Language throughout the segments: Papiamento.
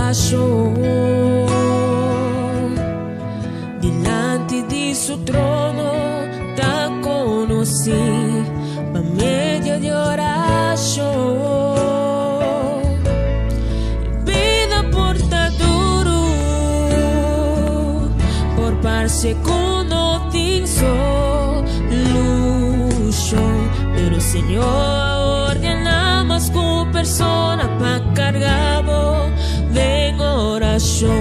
orashon. Dilanti di su trono ta konosí pa medio di orashon. Bida por ta duru, por parse ku no tin solushon, pero Señor a ordená mas ku persona pa karga bo den orashon.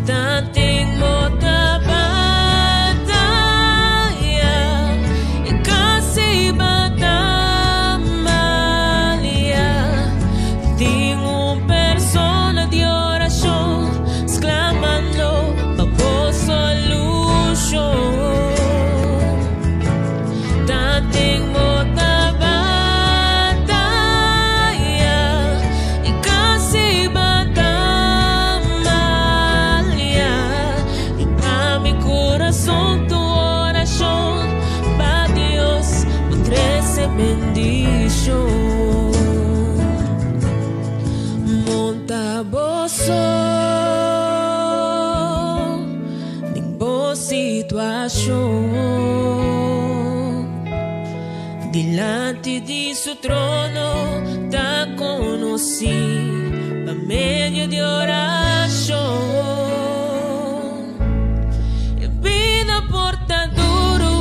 Tanten bo ta bataya i kasi ba tambalia, tin un persona di orashon sklamando pa bo solushon. Tanten bo ta bataya i kasi ba tambalia, riba mi kurason tu orashon pa Dios bo trese bendishon. Monta bo so den bo situashon dilanti di su trono ta konosí pa medio di orashon. E bida por ta duru,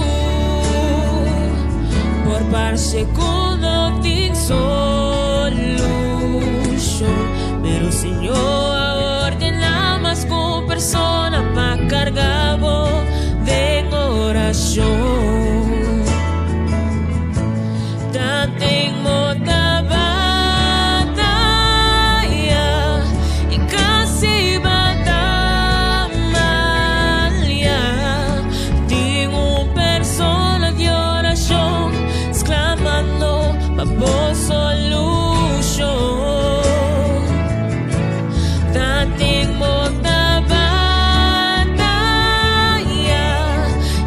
por parse ku no tin solushon, pero Señor a ordená mas ku persona pa karga bo den orashon. Tanten bo ta bataya i kasi ba tambalia, tin un persona di orashon sklamando pa bo solushon. Tanten bo ta bataya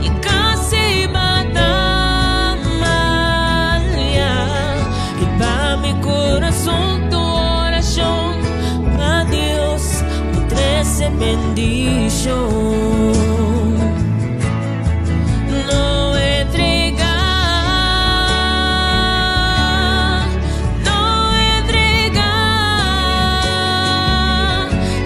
i kasi ba tambalia, riba mi kurason tu orashon pa Dios bo trese bendishon. No entregá, no entregá.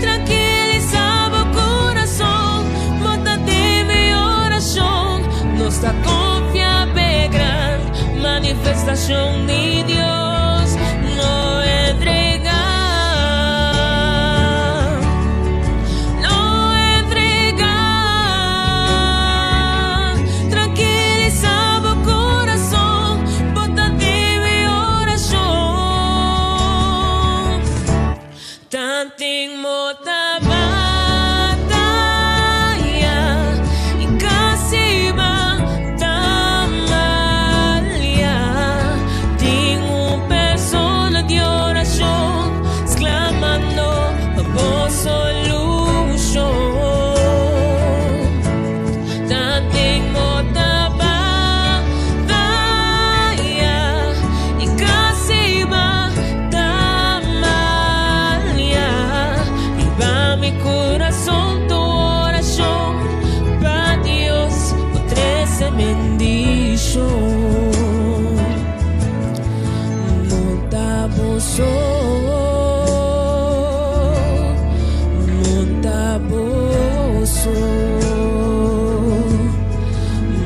Trankilisá bo kurason, bo ta den mi orashon. Nos ta konfia p'e gran manifestashon di Dios. No entregá, no entregá. Trankilisá bo kurason, bo ta den mi orashon. Tanten bo ta bataya i kasi ba tambalia, tin un persona di orashon sklamando pa bo solushon. Tanten bo ta bataya i kasi ba tambalia, riba mi kurason tu orashon pa Dios bo trese bendishon. Monta bo so, monta bo so,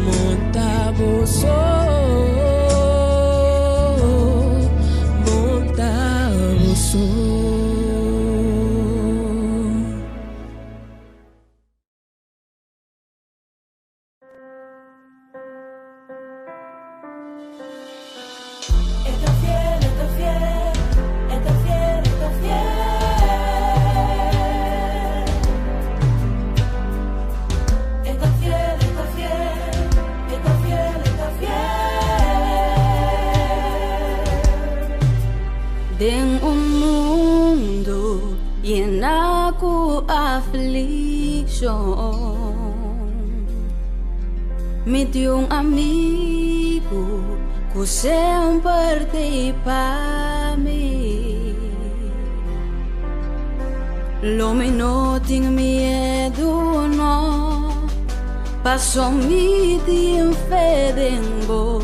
monta bo so, monta bo so. E ta fiel, e ta fiel, e ta fiel, e ta fiel. E ta fiel, e ta fiel, e ta fiel, e ta fiel. Den un mundu yená ku aflikshon, mi tin un amigu ku semper t'ei pa mi. Lo mi no tin miedu no, paso mi tin fe den bo.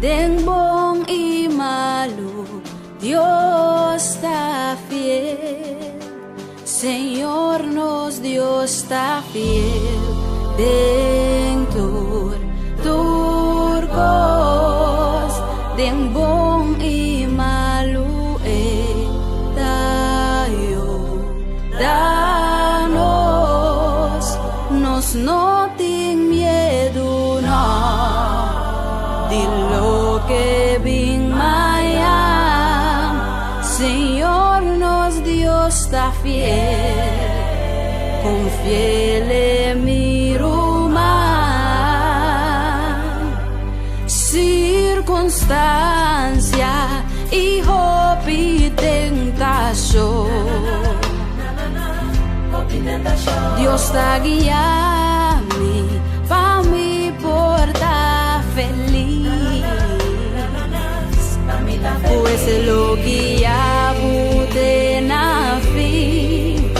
Den bon i malu, Dios ta fiel. Señor nos Dios ta fiel. Den tur, tur kos, den bon i malu e ta yuda nos. Nos no tin miedu no, di loke bin mañan. Señor nos Dios ta fiel, konfiele mi ruman. Sirkunstansia i hopi tentashon, Dios ta guia mi pa mi por ta felis. Pues lo guia bo te na fin,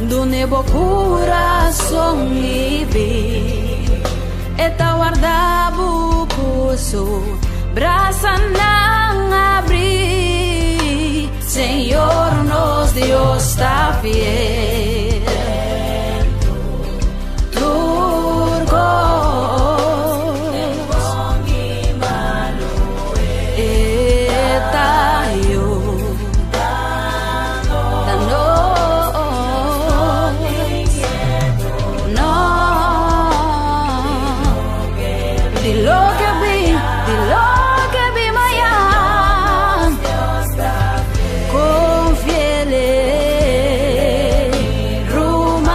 dune bo kurason i bin. E ta warda bo ku su brasanan abrí. Señor nos Dios ta fiel. Tur kos e ta yuda nos. No, di loke bin, di loke bin mañan. Konfiele, ruman.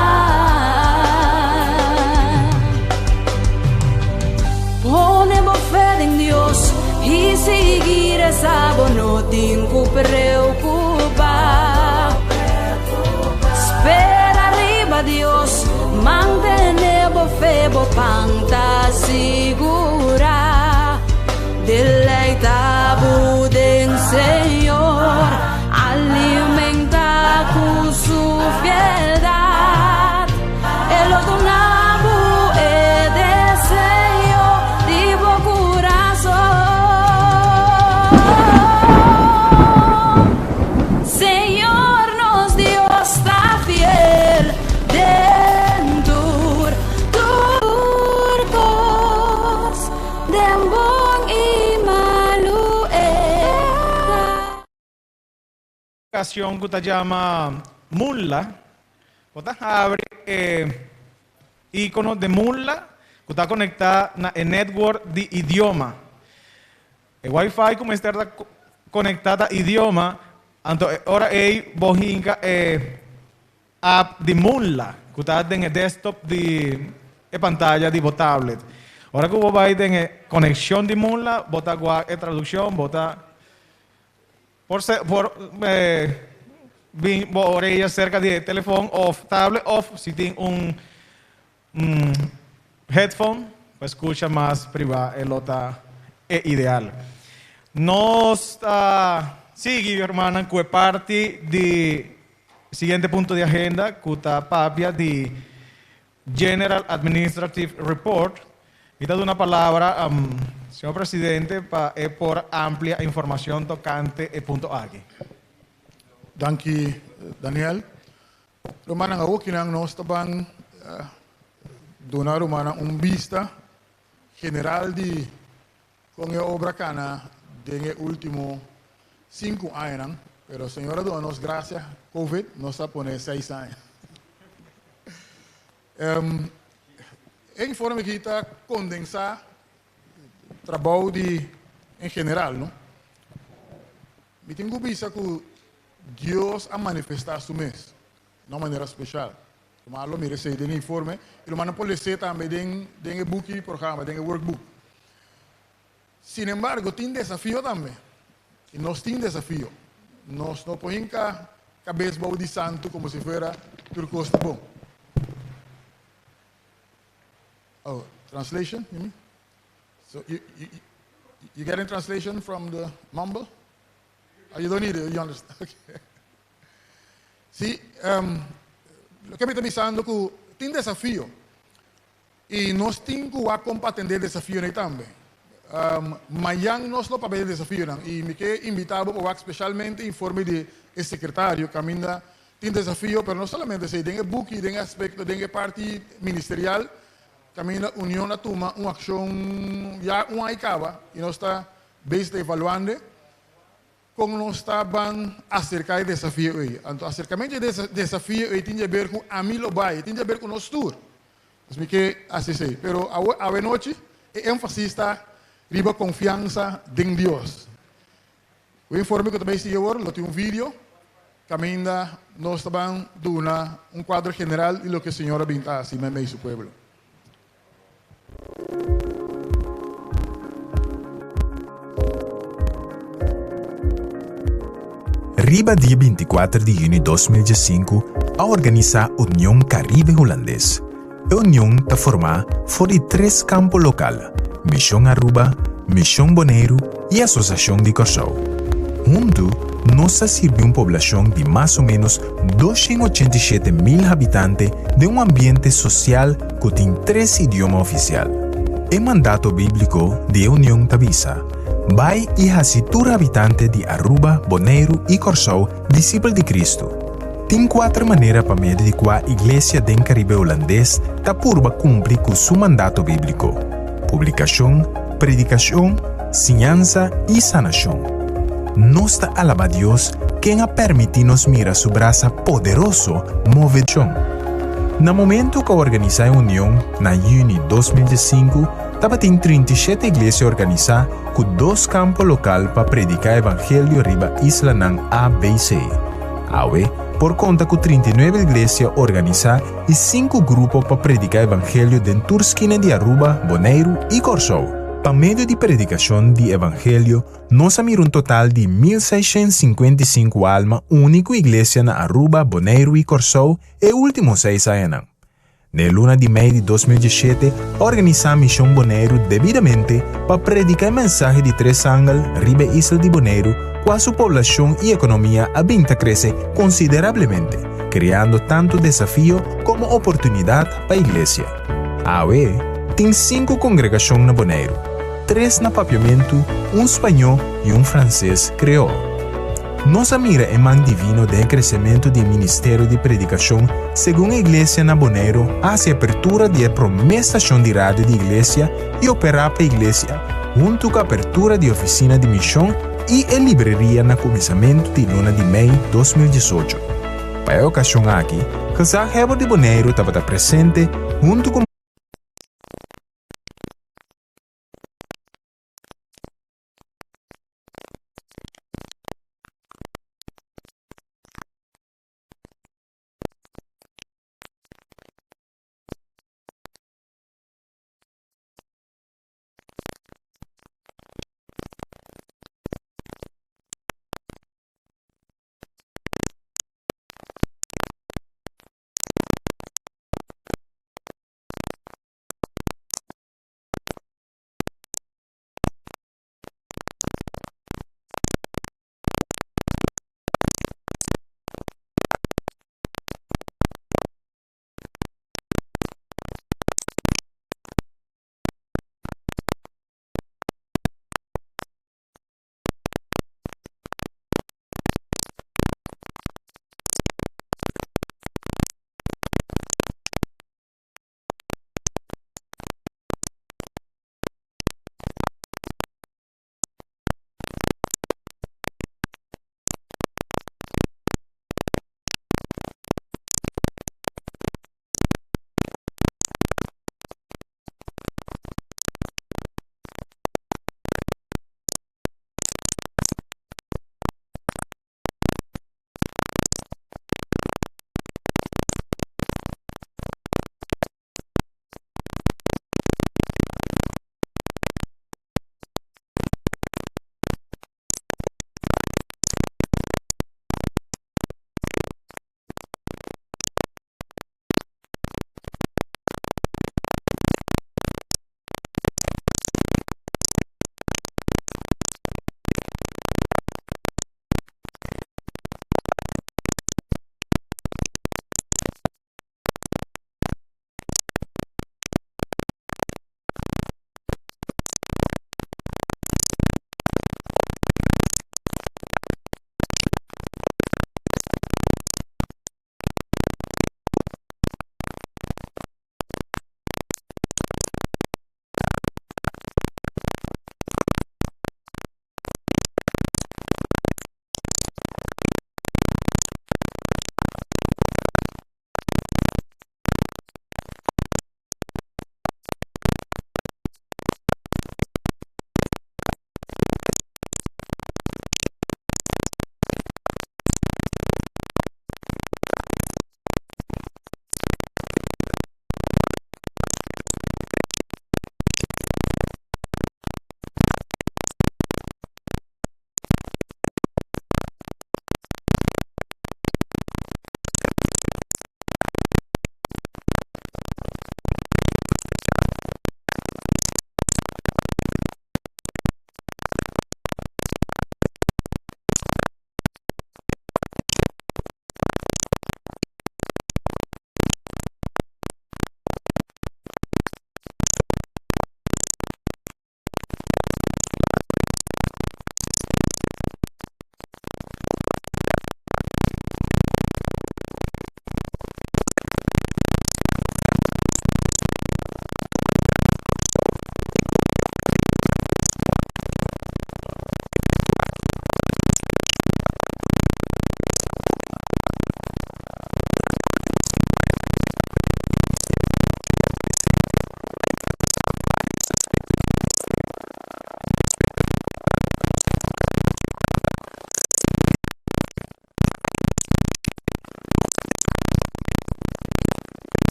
Pone bo fe den Dios i sigui resa, bo no tin ku preokupá. Spera riba Dios, mantené bo fe, bo pan ta sigurá. Deleitá bo den Señor, alimentá ku su fieldat. E lo duna bo e deseo di bo kurason. Señor nos Dios ta fiel den tur, tur kos, den bon i malu e ta. Aplicacion cu ta yama Mula, bo ta habri e icono de Mula cu ta conecta na e network di idioma. E wifi cu mester ta conecta ta idioma, anto e ora ey bo hinca e app di Mula cu ta den e desktop di e pantaya di bo tablet. Ora cu bo bay den e conexion di Mula, bo ta wak e traduccion, bo ta por por bin bo oreya cerca di e telefon of tablet of si tin un headphone pa scucha mas priva e lo ta e ideal. Nos ta sigui hermannan cu e parti di siguiente punto di agenda cu ta papia di General Administrative Report. Mi ta duna palabra señor Presidente pa e por amplia informacion tocante e punto aki. Danki Daniel. Rumannan, awokinan nos ta ban duna rumannan un bista general di kon e obra kana den e ultimo sinku añanan, pero Señor a duna nos gracia, Covid nos a pone seis aña. E informe aki ta kondensa trabou di en general, no? Mi tin ku bisa ku Dios a manifestá su mes na un manera speshal. Lo lo mira esei den e informe i lo manda por les'é tambe den den e buki programa, den e workbook. Sin embargo, tin desafio tambe. I nos tin desafio. Nos no por hinka kabes bou di santu komo si fuera tur kos ta bon. Oh, translation, you mean? So you, you, you getting translation from the mumble? Oh, you don't need it, you understand. Okay. Si, loke mi ta bisando ku tin desafio i nos tin ku wak kon pa atendé desafionan ei tambe. Mayan nos lo papia di desafionan i mi ke invitá bo pa wak speshalmente informe di e sekretario kaminda tin desafio, pero no solamente esei, den e buki, den e aspekto, den e parti ministerial kaminda Union a tuma un akshon ya un aña kaba i nos ta bezig ta evaluando. Kon nos ta ban aserká e desafio ei? Anto aserkamentu e desafio ei tin di aber ku ami lo bai, e tin di aber ku nos tur. Pues mi ke hasi esei. Pero awe awenochi e énfasis ta riba konfiansa den Dios. Ku e informe ku ta bai sigui awor lo tin un video kaminda nos ta ban duna un kuadro general di loke Señor a bin ta hasi meimei su pueblo. Riba dia 24 di juni 2015 a organisá Union Caribe Hulandes. E union ta formá for di tres kampo lokal, Mishon Aruba, Mishon Boneiru i Asosiashon di Kòrsou. Huntu nos ta sirbi un poblashon di mas o ménos 287 mil habitante den un ambiente sosial ku tin tres idioma ofisial. E mandato bíbliko di e union ta bisa, Bai i hasi tur habitante di Aruba, Boneiru i Kòrsou disipel di Kristu. Tin kuater manera pa medio di kua Iglesia den Karibe Hulandes ta purba kumpli ku su mandato bíbliko, publikashon, predikashon, siñansa i sanashon. Nos ta alabá Dios ken a permití nos mira su brasa poderoso move. Na momento ku a organisá e union na yüni 2015, tabatin 37 iglesia organisá ku dos kampo lokal pa prediká evangelio riba islanan ABC. Awe, por konta ku 39 iglesia organisá i sinku grupo pa prediká evangelio den tur skina di Aruba, Boneiru i Kòrsou. Pa medio di predikashon di evangelio, Nos a mira un total di 1655 alma uni ku iglesia na Aruba, Boneiru i Kòrsou e último seis añanan. Den e luna di mei di 2017 a organisá Mishon Boneiru debidamente pa prediká e mensahe di Tres Angel riba e isla di Boneiru kua su poblashon i ekonomia a bin ta krese konsiderablemente, kreando tantu desafio komo oportunidat pa iglesia. Awe, tin sinku kongregashon na Boneiru, tres na papiamentu, un spañó i un franses kreol. Nos a mira e man divino den e kresementu di e ministerio di predikashon segun e iglesia na Boneiru a hasi apertura di e promé stashon di radio di iglesia i operá pa iglesia huntu ku apertura di ofisina di mishon i e libreria na kuminsamentu di luna di mei 2018. Pa e okashon aki, gezaghebber di Boneiru tabata presente huntu ku.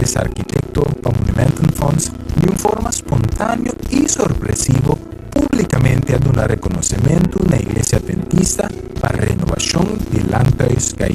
Hulandes arkitekto pa Monumentenfonds di un forma spontáneo i sorpresivo públikamente a duna rekonosementu na Iglesia Adventista pa renovashon di Landhuis Gai.